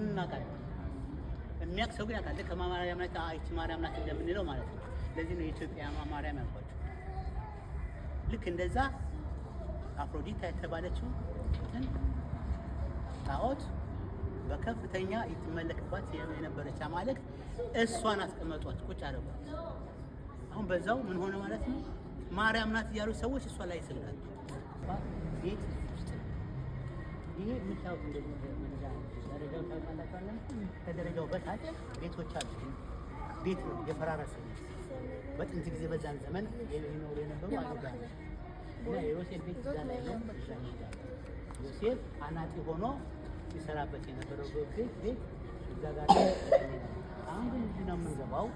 እናውቃለን። የሚያውቅ ሰው ግን ያውቃል። ልክ ማርያም ናት፣ ይቺ ማርያም ናት እንደምንለው ማለት ነው። ለዚህ ነው የኢትዮጵያ ማርያም ያልኳቸው። ልክ እንደዛ አፍሮዲታ የተባለችው እንትን ጣዖት በከፍተኛ ይትመለክባት የነበረች አማልክት እሷን አስቀመጧት፣ ቁጭ አደረጓት። አሁን በዛው ምን ሆነ ማለት ነው? ማርያም ናት እያሉ ሰዎች እሷ ላይ ይሰግዳሉ። ቤት ውስጥ ነው። ይሄ የምታዩት እንደዚህ መረጃ ደረጃው ታውቃላችሁ አይደል? ከደረጃው በታች ቤቶች አሉ። ቤት ነው፣ የፈራረሰ ቤት። በጥንት ጊዜ በዛን ዘመን ይኖሩ የነበሩ አይሁዳውያን እና የዮሴፍ ቤት እዛ ላይ ነው። እዛ ይሄዳል። ዮሴፍ አናጢ ሆኖ ሲሰራበት የነበረው ቤት እዛ ጋር ነው። አሁን ግን እዚህ ነው የምንገባው።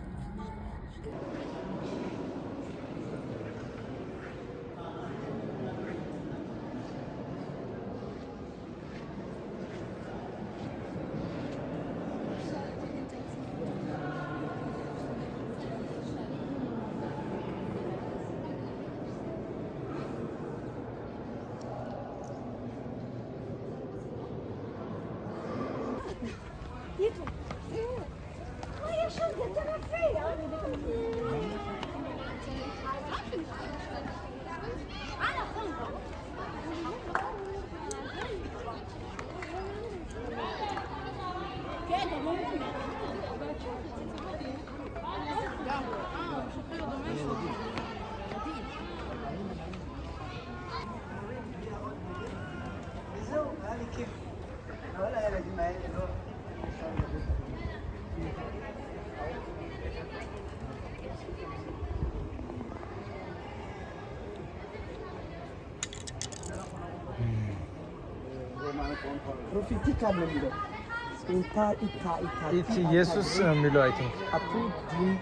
ፕሮፌቲካል ነው የሚለው ኢንታ ኢታ ኢታ። ኢት ኢየሱስ ነው የሚለው I think። አቱ ዲን